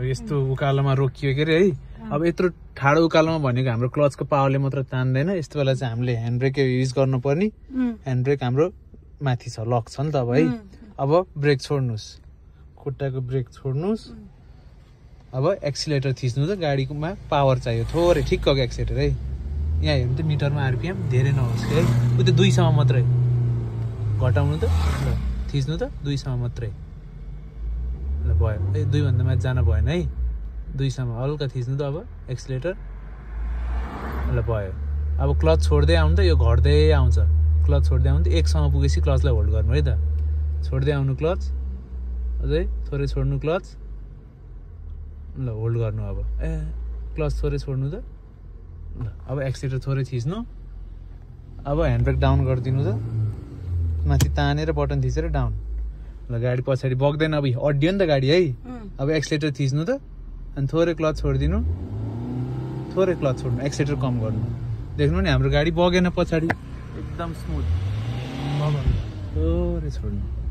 अब यस्तो उकालोमा रोकियो के अरे है अब यत्रो ठाडो उकालोमा भनेको हाम्रो क्लचको पावरले मात्र तान्दैन यस्तो बेला चाहिँ हामीले ह्यान्ड ब्रेक युज गर्नुपर्ने ह्यान्ड ब्रेक हाम्रो माथि छ लक छ नि त अब है अब ब्रेक छोड्नुस् खुट्टाको ब्रेक छोड्नुस् अब एक्सिलेटर थिच्नु त गाडीकोमा पावर चाहियो थोरै ठिक्कको एक्सिलेटर है यहाँ हेर्नु त मिटरमा आरपिएम धेरै नहोस् कि है उ त्यो 2 सम्म मात्रै घटाउनु त ल थिच्नु त 2 सम्म मात्रै ल भयो ए 2 भन्दा माथि जान भएन है 2 सम्म हल्का थिच्नु त अब एक्सिलेटर ल भयो अब क्लच छोड्दै आउनु त यो घट्दै आउँछ क्लच छोड्दै आउनु त 1 सम्म पुगेपछि क्लचलाई होल्ड गर्नु है त छोड्दै आउनु क्लच अझै थोरै छोड्नु क्लच ल होल्ड गर्नु अब ए क्लच थोरै छोड्नु त ल अब एक्सिलेटर थोरै थिच्नु अब ह्यान्ड ब्रेक डाउन गरिदिनु त माथि तानेर बटन थिचेर डाउन ल गाडी पछाडि बग्दैन अब अड्डियो नि त गाडी है अब एक्सिलेटर थिच्नु त अनि थोरै क्लच छोडिदिनु थोरै क्लच छोड्नु एक्सिलेटर कम गर्नु देख्नु नि हाम्रो गाडी बगेन पछाडि एकदम स्मुथ थोरै छोड्नु